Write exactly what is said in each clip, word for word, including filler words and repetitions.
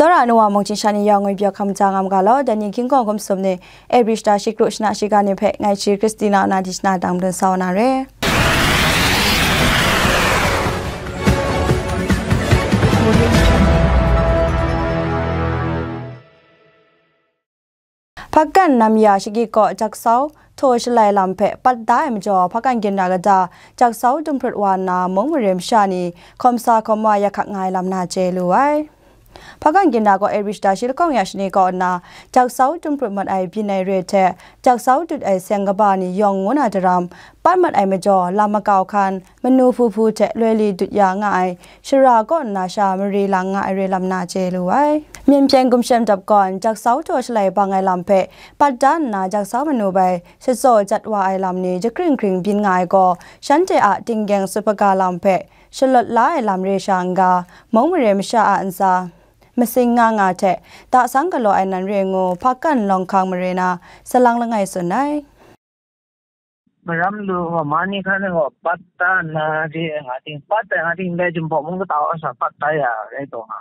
Tsawra ai nu wa mungchin sha ni yawng ngwi pyaw hkam ja ngam ga law, dai ni hkying hkawng hkum sum ni, Abri shata shi kru shana shiga ni hpe, ngai shi Christina na di shana dang dun sa wa na re. Hpakan namya shagik kaw jaksau htaw shalai lam hpe pat da ai majaw, Hpakan ginra kata jaksau dum hprut wa nna, mung mare masha ni hkawm sa hkawm wa ya hkak nga ai lam na chye lu ai. Hpakan ginra kaw Abri shata shi lahkawng ya shani kaw nna, jaksau dum hprut mat ai byin ai re hte, jaksau dut ai seng kaba ni yawng ngu na daram, pat mat ai majaw, lam makau hkan, manu hpu hpu hte loi li dut ya nga ai, shara kaw nna sha mari lang nga ai re lam na chye lu ai. Myen hpyen gumshem dap gawn, jaksau htaw shalai bang ai lam hpe pat da nna, jaksau manu bai shatsaw jat wa ai lam ni jahkring hkring byin nga ai gaw, shanhte a tinggyeng sut hpaga lam hpe shalawt la ai lam re sha n-ga, mung mare masha a ntsa masing nga nga hte, tasang galaw ai nan re ngu, Hpakan lawng hkang mare na, salang langai tsun ai. Maram lu wa ma ni hkan e gaw pat da na re nga ting, pat ai nga ting, dai Jinghpaw mung kata wa sha pat da ya rai taw nga.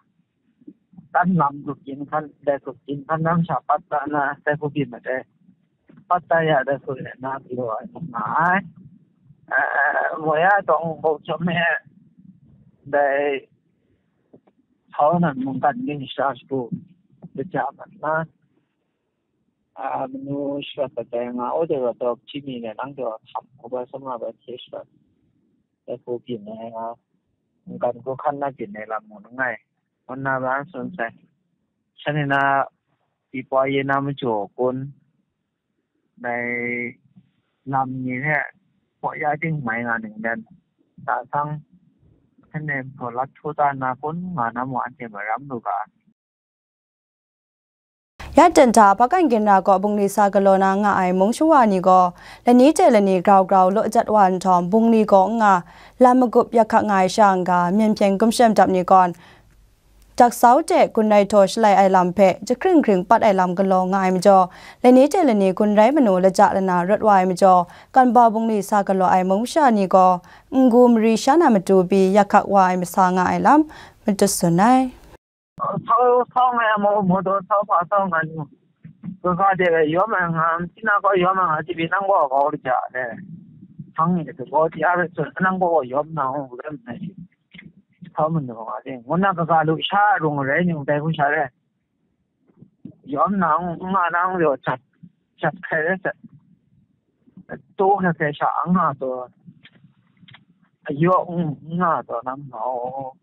Tan lam grup yin hkan, dai grup yin hkan lam sha pat da na, dai hku byin mat ai. Pat da ya, dai hku re na pyi wa nga ai. Eh, mo ya tawng bau chyawm e, dai sau nan mungkan ni sha shagu, kaja mat na. A, manu sharat bai nga, o de wa dawk hti mi ne, nang de wa htam, o bai sama bai hte sharat, dai hku byin ai nga, mungkan hku hkan na byin ai lam ngu langai, ngu nna ba tsun sai. Shan ni na, pyi pwa ye na majaw kun, dai lam ni hte, hpaw ya ting mai nga ning dan, tasang, shan ni hpaw lat htu ta na kun nga na mu anhte maram lu ga. Ya ten hta Hpakan ginra kaw bungli sa galaw na nga ai mung shawa ni gaw, lani hte lani grau grau law jat wa nhtawm, bungli gaw n nga, lam magup yak hkak nga ai sha n-ga, myen hpyen gumshem dap ni gawn, jaksau hte gun rai htaw shalai ai lam hpe jahkring hkring pat ai lam galaw nga ai majaw, lani hte lani gun rai manu laja lana rawt wa ai majaw, Kanbau bungli sa galaw ai mung masha ni gaw, n-gu mari sha na matu pyi yak hkak wa ai masa nga ai lam, matut tsun ai. Sau, sau ngai a mau, mau taw sau hpa sau ngai nu. Kaga de rai yawm ai nga, ntina gaw yawm ai nga, tibi nang gaw kau de ja de. Hpang ni de gaw tia rai tsun, nang gaw yawm na hung rai nai. Sau manu nga de, ngu na kaga lu sha rung rai ni, dai hku sha rai. Yawm na hung, nga na hung yo chat, chat hkai rai chat. Tu hkai hkai sha ang nga taw. Ayo, nga taw nam nga o.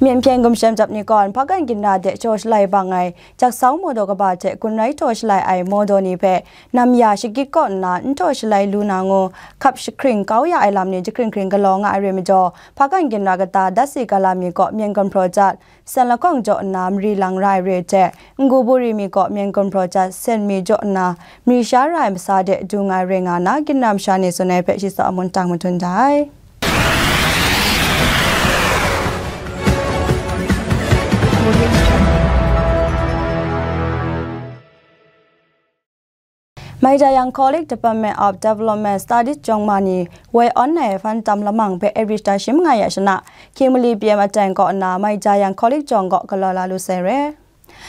Myen hpyen gumshem jap ni gawn, Hpakan ginra de htaw shalai bang ai, jaksau mawdaw kaba hte gun rai htaw shalai ai mawdaw ni hpe, namya shagit kaw nna n htaw shalai lu na ngu, hkap jahkring kau ya ai lam ni jahkring hkring galaw nga ai re majaw, Hpakan ginra kata dat si gala mi kaw myen gumhpraw jat, sen lahkawng jaw nna mari lang ra ai re hte, n-gu buri mi kaw myen gumhpraw jat, sen mi jaw nna mari sha ra ai masa de du nga ai re nga na, ginra masha ni tsun ai hpe shi tsa a mun tang madun da ai. Maijayang College Department of Development Studies jawng ma ni woi awn ai hpan tam lamang hpe April shata shi manga ya shana, Kimberley P M Ateng kaw nna Maijayang College jawng kaw galaw la lu sai re.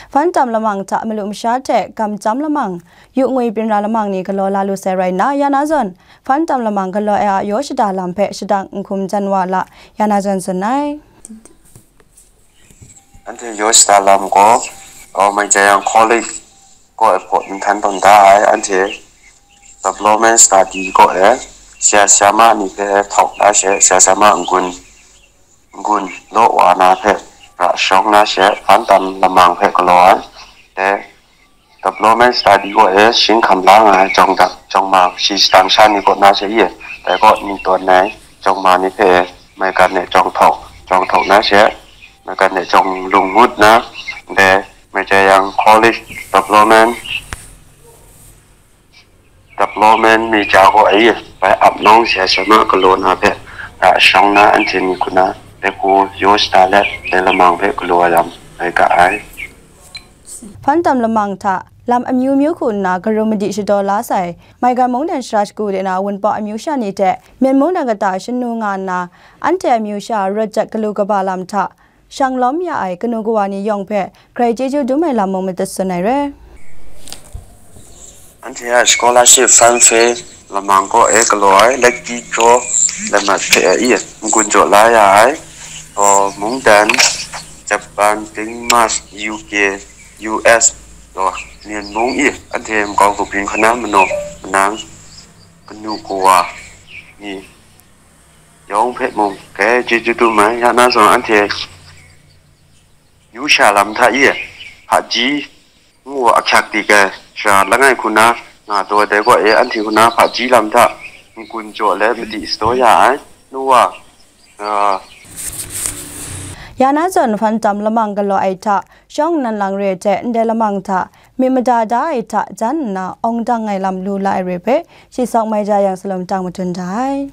Hpan tam lamang hta malu masha hte gam chyam lamang, yu ngwi byin ra lamang ni galaw la lu sai rai nna, ya na zawn, hpan tam lamang galaw ai a yaw shada lam hpe shadang n hkum jan wa la, ya na zawn tsun ai. Anhte yaw shada lam gaw, Maijayang College kaw e hpaw n htan tawn da ai, anhte development study kaw e, sya sya ma ni hpe htawk da she, sya sya ma n-gun, n-gun law wa na hpe ra shawng na she, hpan tam lamang hpe galaw ai, dai development study kaw e shing hkam la nga ai jawng da, jawng ma shi shadang sha ni kaw na she ye, dai kaw ni tawn ai jawng ma ni hpe maigan e jawng htawk, jawng htawk na she, maigan e jawng lung ngut na, dai Maijayang College Development, Development Major kaw e bai ap nawng sya sya ma galaw na hpe ra shawng na anhte ni hku na, dai hku yaw shada let, dai lamang hpe galaw ai lam rai ga ai. Hpan tam lamang hta lam amyu myu hku nna karum madi shadaw la sai, maigan mungdan shara shagu de na wunpawng amyu sha ni hte Myen mungdan kata shanu nga nna, anhte amyu sha rawt jat galu kaba lam hta, shang lawm ya ai kanu kawa ni yawng hpe grai chyeju dum ai lam mung madat tsun ai re. Anhte a scholarship fund hpe lamang kaw e galaw ai lucky draw lamat hpe a i n-gun jaw la ya ai, gaw mungdan, Japan, Denmark, U K, U S, gaw Myen mung i anhte makau grup ring hkana manaw manang kanu kawa ni yawng hpe mung grai chyeju dum ai. Ya na zawn anhte yu sha lam hta i hpaji ngu ahkyak di kai shara langai hku na nga taw dai gaw e, anhte hku na hpaji lam hta n-gun jaw let madi sadaw ya ai. Nu wa, ah, Ya na zawn hpan tam lamang galaw ai hta, shawng nnan lang re ai hte ndai lamang hta, myit mada da ai hta jan nna awng dang ai lam lu la ai re hpe, shi sawk mai ja yang salum tang madun da ai.